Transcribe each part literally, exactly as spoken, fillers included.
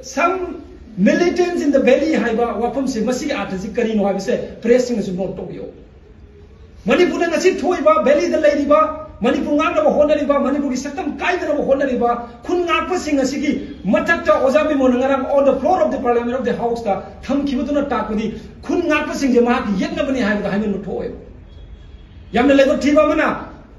Some militants in the valley ꯍꯥꯏꯕ ꯋꯥꯐꯝꯁꯦ, ꯃꯁꯤꯒꯤ ꯑꯥꯔꯊꯁꯤ ꯀꯔꯤꯅꯣ ꯍꯥꯏꯕꯁꯦ ꯄ꯭ꯔꯦꯁꯁꯤꯡꯅꯁꯨ ꯅꯣꯠ ꯇꯧꯕꯤꯌꯨ꯫ ꯃꯅꯤꯄꯨꯔꯗ ꯉꯁꯤ ꯊꯣꯛꯏꯕ, ꯚꯦꯂꯤꯗ ꯂꯩꯔꯤꯕ, ꯃꯅꯤꯄꯨꯔ ꯉꯥꯛꯅꯕ ꯍꯣꯠꯅꯔꯤꯕ, ꯃꯅꯤꯄꯨꯔꯒꯤ ꯁꯛꯇꯝ ꯀꯥꯏꯗꯅꯕ ꯍꯣꯠꯅꯔꯤꯕ ꯈꯨꯟ ꯉꯥꯛꯄꯁꯤꯡ ꯑꯁꯤꯒꯤ ꯃꯊꯛꯇ ꯑꯣꯖꯥ ꯕꯤꯃꯣꯜꯅ ꯉꯔꯥꯡ on the floor of the parliament of the house ꯇ ꯊꯝꯈꯤꯕꯗꯨꯅ ꯇꯥꯛꯄꯗꯤ ꯈꯨꯟ ꯉꯥꯛꯄꯁꯤꯡꯁꯦ ꯃꯍꯥꯛꯀꯤ ꯌꯦꯛꯅꯕꯅꯤ ꯍꯥꯏꯕꯗ ꯍꯥꯏꯃꯟꯕ ꯊꯣꯛꯑꯦꯕ꯫ ꯌꯥꯝꯅ ꯂꯥꯏꯕꯛ ꯊꯤꯕ ꯑꯃꯅ,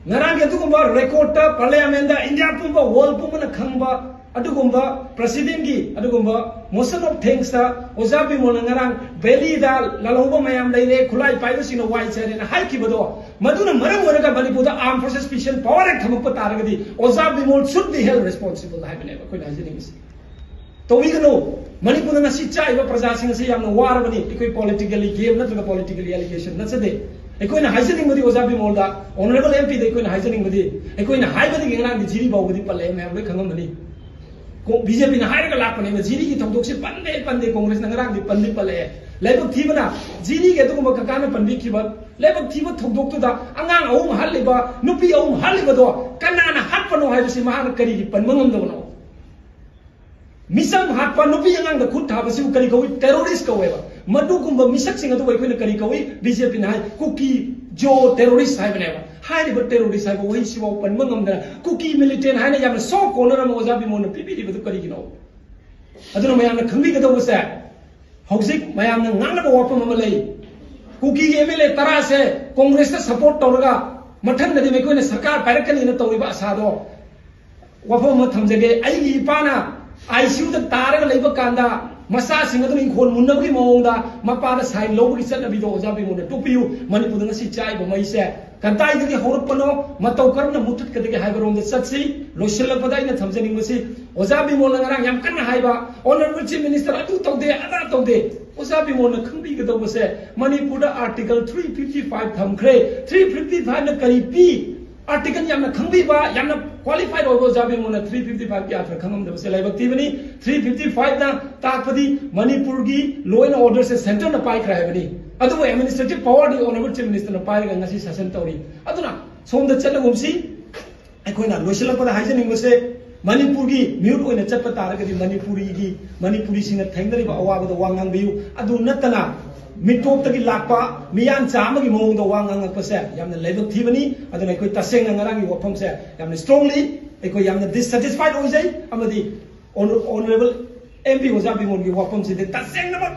ꯉꯔꯥꯡꯒꯤ ꯑꯗꯨꯒꯨꯝꯕ ꯔꯦꯀꯣꯔꯗꯇ ꯄꯥꯔꯂꯤꯌꯥꯃꯦꯟꯗ ꯏꯟꯗꯤꯌꯥ ꯄꯨꯝꯕ, ꯋꯥꯔꯜ ꯄꯨꯝꯕꯅ ꯈꯪꯕ ꯑꯗꯨꯒꯨꯝꯕ ꯄ꯭ꯔꯁꯤꯗꯦꯟꯒꯤ ꯑꯗꯨꯒꯨꯝꯕ motion of thanks ꯇ ꯑꯣꯖꯥ ꯕꯤꯃꯣꯜꯅ ꯉꯔꯥꯡ ꯚꯦꯂꯤꯗ ꯂꯥꯜꯍꯧꯕ ꯃꯌꯥꯝ ꯂꯩꯔꯦ, ꯈꯨꯠꯂꯥꯏ ꯄꯥꯏꯕꯁꯤꯡꯅ ꯋꯥꯏ ꯆꯥꯏꯔꯦꯅ ꯍꯥꯏꯈꯤꯕꯗꯣ, ꯃꯗꯨꯅ ꯃꯔꯝ ꯑꯣꯏꯔꯒ ꯃꯅꯤꯄꯨꯔꯗ armed forces special power act ꯊꯝꯃꯛꯄ ꯇꯥꯔꯒꯗꯤ ꯑꯣꯖꯥ Bimol should be held responsible ꯍꯥꯏꯕꯅꯦꯕ ꯑꯩꯈꯣꯏꯅ ꯍꯥꯏꯖꯅꯤꯡꯉꯤꯁꯦ꯫ ꯇꯧꯕꯤꯒꯅꯨ꯫ ꯃꯅꯤꯄꯨꯔꯗ ꯉꯁꯤ ꯆꯥꯛꯏꯕ ꯄ꯭ꯔꯖꯥꯁꯤꯡ ꯑꯁꯤ ꯌꯥꯝꯅ ꯋꯥꯔꯕꯅꯤ꯫ ꯑꯩꯈꯣꯏ politically game ꯅꯠꯇ꯭ꯔꯒ politically allegation ꯅꯠꯆꯗꯦ꯫ ꯑꯩꯈꯣꯏꯅ ꯍꯥꯏꯖꯅꯤꯡꯕꯗꯤ ꯑꯣꯖꯥ ꯕꯤꯃꯣꯜꯗ, honourable M P ꯗ ꯑꯩꯈꯣꯏꯅ ꯍꯥꯏꯖꯅꯤꯡꯕꯗꯤ, ꯑꯩꯈꯣꯏꯅ ꯍꯥꯏꯕꯗꯒꯤ ꯉꯔꯥꯡꯗꯤ ꯖꯤꯔꯤ ꯐꯥꯎꯕꯗꯤ ꯄꯜꯂꯛꯑꯦ, ꯃꯌꯥꯝ ꯂꯣꯏ ꯈꯪꯉꯝꯃꯅꯤ꯫ ꯀꯣ-, BJP ꯅ ꯍꯥꯏꯔꯒ ꯂꯥꯛꯄꯅꯦꯕ, ꯖꯤꯔꯤꯒꯤ ꯊꯧꯗꯣꯛꯁꯤ ꯄꯟꯗꯦ, ꯄꯟꯗꯦ, ꯀꯣꯡꯒ꯭ꯔꯦꯁꯅ ꯉꯔꯥꯡꯗꯤ ꯄꯟꯗꯤ ꯄꯜꯂꯛꯑꯦ꯫ ꯂꯥꯏꯕꯛ ꯊꯤꯕꯅ ꯖꯤꯔꯤꯒꯤ ꯑꯗꯨꯒꯨꯝꯕ ꯀꯀꯥꯅ ꯄꯟꯕꯤꯈꯤꯕ ꯂꯥꯏꯕꯛ ꯊꯤꯕ ꯊꯧꯗꯣꯛꯇꯨꯗ ꯑꯉꯥꯡ ꯑꯍꯨꯝ ꯍꯥꯠꯂꯤꯕ, ꯅꯨꯄꯤ ꯑꯍꯨꯝ ꯍꯥꯠꯂꯤꯕꯗꯣ ꯀꯅꯥꯅ ꯍꯥꯠꯄꯅꯣ ꯍꯥꯏꯕꯁꯤ ꯃꯍꯥꯛꯅ ꯀꯔꯤꯒꯤ ꯄꯟꯕ ꯉꯝꯗꯕꯅꯣ? ꯃꯤꯆꯝ ꯍꯥꯠꯄ, ꯅꯨꯄꯤ ꯑꯉꯥꯡꯗ ꯈꯨꯠ ꯊꯥꯕꯁꯤꯕꯨ ꯀꯔꯤ ꯀꯧꯏ? Terrorist ꯀꯧꯋꯦꯕ꯫ ꯃꯗꯨꯒꯨꯝꯕ ꯃꯤꯁꯛꯁꯤꯡ ꯑꯗꯨꯕꯨ ꯑꯩꯈꯣꯏꯅ ꯀꯔꯤ ꯀꯧꯏ? BJP ꯅ ꯍꯥꯏ, ꯀꯨꯀꯤ ꯖꯣ terrorist ꯍꯥꯏꯕꯅꯦꯕ꯫ ꯍꯥꯏꯔꯤꯕ terrorist ꯍꯥꯏꯕ ꯋꯥꯍꯩꯁꯤꯐꯥꯎ ꯄꯟꯕ ꯉꯝꯗꯅ ꯀꯨꯀꯤ militant ꯍꯥꯏꯅ ꯌꯥꯝꯅ soft corner ꯑꯃ ꯑꯣꯖꯥ ꯕꯤꯃꯣꯜꯅ ꯄꯤꯕꯤꯔꯤꯕꯗꯨ ꯀꯔꯤꯒꯤꯅꯣ? ꯑꯗꯨꯅ ꯃꯌꯥꯝꯅ ꯈꯪꯕꯤꯒꯗꯧꯕꯁꯦ, ꯍꯧꯖꯤꯛ ꯃꯌꯥꯝꯅ ꯉꯥꯡꯅꯕ ꯋꯥꯐꯝ ꯑꯃ ꯂꯩ꯫ ꯀꯨꯀꯤꯒꯤ MLA ꯇꯔꯥꯁꯦ ꯀꯣꯡꯒ꯭ꯔꯦꯁꯇ support ꯇꯧꯔꯒ ꯃꯊꯪꯗꯗꯤ ꯃꯈꯣꯏꯅ ꯁꯔꯀꯥꯔ ꯄꯥꯏꯔꯛꯀꯅꯤꯅ ꯇꯧꯔꯤꯕ ꯑꯁꯥꯗꯣ, ꯋꯥꯐꯝ ꯑꯃ ꯊꯝꯖꯒꯦ꯫ ꯑꯩꯒꯤ ꯏꯄꯥꯅ ICU ꯗ ꯇꯥꯔꯒ ꯂꯩꯕ ꯀꯥꯟꯗ ꯃꯆꯥꯁꯤꯡ ꯑꯗꯨꯅ ꯏꯪꯈꯣꯜ ꯃꯨꯟꯅꯕꯒꯤ ꯃꯑꯣꯡꯗ ꯃꯄꯥꯗ sign ꯂꯧꯕꯒꯤ ꯆꯠꯅꯕꯤꯗꯣ ꯑꯣꯖꯥ ꯕꯤꯃꯣꯜꯅ ꯇꯣꯛꯄꯤꯌꯨ꯫ ꯃꯅꯤꯄꯨꯔꯗ ꯉꯁꯤ ꯆꯥꯛꯏꯕ ꯃꯩꯁꯦ ꯀꯗꯥꯏꯗꯒꯤ ꯍꯧꯔꯛꯄꯅꯣ, ꯃꯇꯧ ꯀꯔꯝꯅ ꯃꯨꯊꯠꯀꯗꯒꯦ ꯍꯥꯏꯕꯔꯣꯝꯗ ꯆꯠꯁꯤ꯫ ꯂꯣꯏꯁꯤꯜꯂꯛꯄꯗ ꯑꯩꯅ ꯊꯝꯖꯅꯤꯡꯕꯁꯤ, ꯑꯣꯖꯥ ꯕꯤꯃꯣꯜꯅ ꯉꯔꯥꯡ ꯌꯥꯝ ꯀꯟꯅ ꯍꯥꯏꯕ, honourable chief minister ꯑꯗꯨ ꯇꯧꯗꯦ, ꯑꯗꯥ ꯇꯧꯗꯦ꯫ ꯑꯣꯖꯥ ꯕꯤꯃꯣꯜꯅ ꯈꯪꯕꯤꯒꯗꯧꯕꯁꯦ, ꯃꯅꯤꯄꯨꯔꯗ Article three fifty five ꯊꯝꯈ꯭ꯔꯦ꯫ Three fifty five ꯅ ꯀꯔꯤ ꯄꯤ? Article ꯌꯥꯝꯅ ꯈꯪꯕꯤꯕ, ꯌꯥꯝꯅ qualified ꯑꯣꯏꯕ ꯑꯣꯖꯥ ꯕꯤꯃꯣꯜꯅ three fifty five ꯀꯤ ꯑꯥꯔꯊ ꯈꯪꯉꯝꯗꯕꯁꯦ ꯂꯥꯏꯕꯛ ꯊꯤꯕꯅꯤ꯫ Three fifty five ꯅ ꯇꯥꯛꯄꯗꯤ ꯃꯅꯤꯄꯨꯔꯒꯤ law and order say centre ꯅ ꯄꯥꯏꯈ꯭ꯔꯦ ꯍꯥꯏꯕꯅꯤ꯫ ꯑꯗꯨꯕꯨ administrative power ꯗꯤ honourable chief minister ꯅ ꯄꯥꯏꯔꯒ ꯉꯁꯤ ꯁꯥꯁꯟ ꯇꯧꯔꯤ꯫ ꯑꯗꯨꯅ ꯁꯣꯝꯗ ꯆꯠꯂꯒꯨꯝꯁꯤ꯫ ꯑꯩꯈꯣꯏꯅ ꯂꯣꯏꯁꯤꯜꯂꯛꯄꯗ ꯍꯥꯏꯖꯅꯤꯡꯕꯁꯦ, ꯃꯅꯤꯄꯨꯔꯒꯤ ꯃꯤꯍꯨꯠ ꯑꯣꯏꯅ ꯆꯠꯄ ꯇꯥꯔꯒꯗꯤ ꯃꯅꯤꯄꯨꯔꯤꯒꯤ, ꯃꯅꯤꯄꯨꯔꯤꯁꯤꯡꯅ ꯊꯦꯡꯅꯔꯤꯕ ꯑꯋꯥꯕꯗ ꯋꯥ ꯉꯥꯡꯕꯤꯌꯨ꯫ ꯑꯗꯨ ꯅꯠꯇꯅ ꯃꯤꯇꯣꯞꯇꯒꯤ ꯂꯥꯛꯄ ꯃꯤꯌꯥꯟꯆꯥ ꯑꯃꯒꯤ ꯃꯑꯣꯡꯗ ꯋꯥ ꯉꯥꯡꯉꯛꯄꯁꯦ ꯌꯥꯝꯅ ꯂꯥꯏꯕꯛ ꯊꯤꯕꯅꯤ꯫ ꯑꯗꯨꯅ ꯑꯩꯈꯣꯏ ꯇꯁꯦꯡꯅ ꯉꯔꯥꯡꯒꯤ ꯋꯥꯐꯝꯁꯦ ꯌꯥꯝꯅ strongly ꯑꯩꯈꯣꯏ ꯌꯥꯝꯅ dissatisfied ꯑꯣꯏꯖꯩ꯫ ꯑꯃꯗꯤ Honor-, Honorable M P ꯑꯣꯖꯥ ꯕꯤꯃꯣꯜꯒꯤ ꯋꯥꯐꯝꯁꯤꯗꯤ ꯇꯁꯦꯡꯅꯃꯛ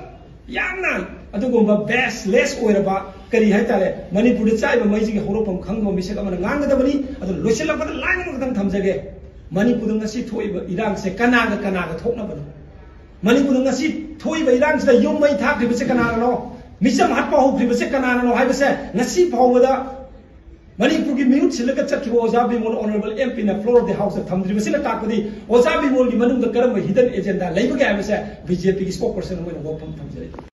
ꯌꯥꯝꯅ ꯑꯗꯨꯒꯨꯝꯕ baseless ꯑꯣꯏꯔꯕ, ꯀꯔꯤ ꯍꯥꯏꯇꯥꯔꯦ, ꯃꯅꯤꯄꯨꯔꯗ ꯆꯥꯛꯏꯕ ꯃꯩꯁꯤꯒꯤ ꯍꯧꯔꯛꯐꯝ ꯈꯪꯗꯕ ꯃꯤꯁꯛ ꯑꯃꯅ ꯉꯥꯡꯒꯗꯕꯅꯤ꯫ ꯑꯗꯨꯅ ꯂꯣꯏꯁꯤꯜꯂꯛꯄꯗ line ꯑꯃꯈꯛꯇꯪ ꯊꯝꯖꯒꯦ꯫ ꯃꯅꯤꯄꯨꯔꯗ ꯉꯁꯤ ꯊꯣꯛꯏꯕ ꯏꯔꯥꯡꯁꯦ ꯀꯅꯥꯒ ꯀꯅꯥꯒ ꯊꯣꯛꯅꯕꯅꯣ? ꯃꯅꯤꯄꯨꯔꯗ ꯉꯁꯤ ꯊꯣꯛꯏꯕ ꯏꯔꯥꯡꯁꯤꯗ ꯌꯨꯝ ꯃꯩ ꯊꯥꯈ꯭ꯔꯤꯕꯁꯦ ꯀꯅꯥꯅꯅꯣ? ꯃꯤꯆꯝ ꯍꯥꯠꯄ ꯍꯧꯈ꯭ꯔꯤꯕꯁꯦ ꯀꯅꯥꯅꯅꯣ ꯍꯥꯏꯕꯁꯦ ꯉꯁꯤ ꯐꯥꯎꯕꯗ ꯃꯅꯤꯄꯨꯔꯒꯤ ꯃꯤꯍꯨꯠ ꯁꯤꯜꯂꯒ ꯆꯠꯈꯤꯕ ꯑꯣꯖꯥ ꯕꯤꯃꯣꯜ Honorable M P ꯅ floor of the house ꯇ ꯊꯝꯗ꯭ꯔꯤꯕꯁꯤꯅ ꯇꯥꯛꯄꯗꯤ ꯑꯣꯖꯥ ꯕꯤꯃꯣꯜꯒꯤ ꯃꯅꯨꯡꯗ ꯀꯔꯝꯕ hidden agenda ꯂꯩꯕꯒꯦ ꯍꯥꯏꯕꯁꯦ B J P ꯒꯤ spokesperson ꯑꯣꯏꯅ ꯋꯥꯐꯝ ꯊꯝꯖꯔꯤ꯫